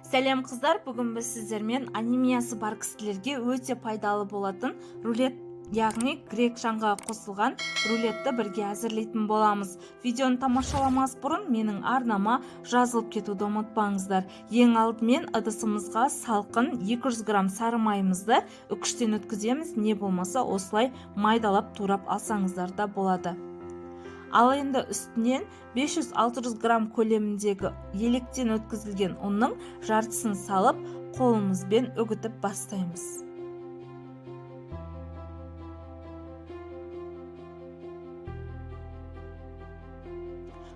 Сәлем, қыздар! Бүгін біз сіздермен анемиясы бар кісілерге өте пайдалы болатын рулет, яғни грек жаңғағы қосылған рулетті бірге әзірлейтін боламыз. Видеоны тамашаламас бұрын менің арнама жазылып кетуді ұмытпаңыздар. Ең алдымен ыдысымызға салқын 200 грамм сары майымызды үкіштен өткіземіз, не болмаса осылай майдалап турап алсаңыздар да болады. Ал енді үстінен 500-600 грамм көлеміндегі електен өткізілген ұнның жартысын салып, қолымызбен үгітіп бастаймыз.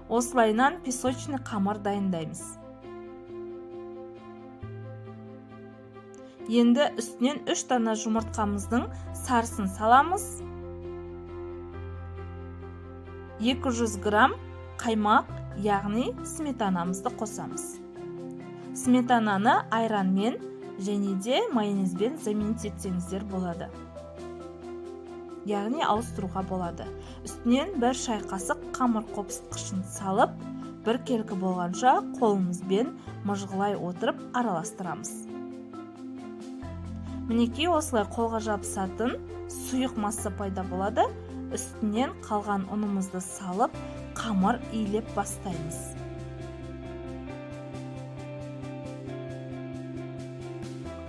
Осылайынан песочный қамыр дайындаймыз. Енді үстінен 3 дана жұмыртқамыздың сарысын саламыз. 200 грамм қаймақ, яғни сметанамызды қосамыз. Сметананы айранмен және де майонезбен заменить етсеңіздер болады, яғни ауыстыруға болады. Үстінен бір шай қасық қамыр қопсытқышын салып, біркелкі болғанша қолымызбен мыжғылай отырып араластырамыз. Мінекей, осылай қолға жабысатын сұйық масса пайда болады. Үстінен қалған ұнымызды салып, қамыр илеп бастаймыз.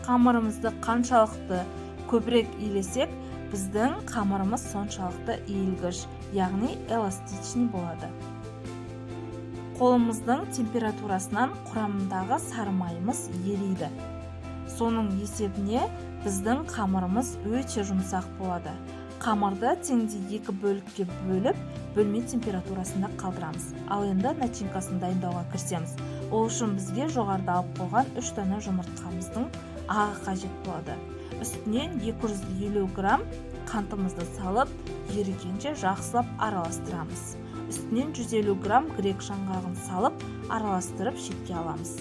Қамырымызды қаншалықты көбірек илесек, біздің қамырымыз соншалықты иілгіш, яғни эластичный болады. Қолымыздың температурасынан құрамындағы сары майымыз ериді. Соның есебіне біздің қамырымыз өте жұмсақ болады. Қамырды теңдей екі бөлікке бөліп, бөлме температурасында қалдырамыз. Ал енді начинкасын дайындауға кірісеміз. Ол үшін бізге жоғарыда алып қойған 3 дана жұмыртқамыздың ағы қажет болады. Үстінен 250 грамм қантымызды салып, ерігенше жақсылап араластырамыз. Үстінен 150 грамм грек жаңғағын салып, араластырып шетке аламыз.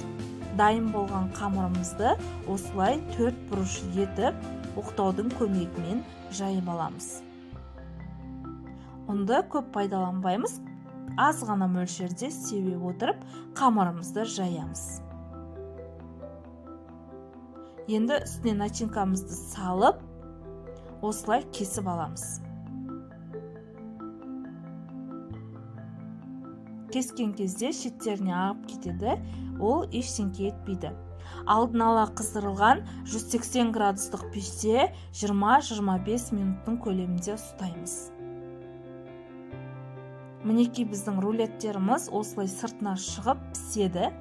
Дайын болған қамырымызды осылай төрт бұрыш етіп, оқтаудың көмегімен жайып аламыз. Ұнды көп пайдаланбаймыз, аз ғана мөлшерде себе отырып, қамырымызды жаямыз. Енді үстіне начинкамызды салып, осылай кесіп аламыз. Кескен кезде шеттеріне ағып кетеді, ол ештеңке етпейді. Алдын ала қыздырылған 180 градустық пеште 20-25 минуттың көлемінде ұстаймыз. Мінекей, біздің рулеттеріміз осылай сыртына шығып піседі.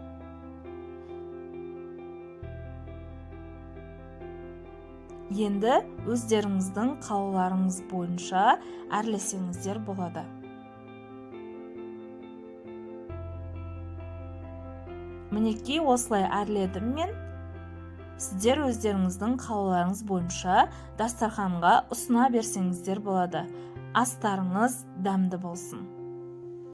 Енді өздеріңіздің қалауларыңыз бойынша әрлесеңіздер болады. Мінекей, осылай әрледім мен. Сіздер өздеріңіздің қалауларыңыз бойынша дастарханға ұсына берсеңіздер болады. Астарыңыз дәмді болсын!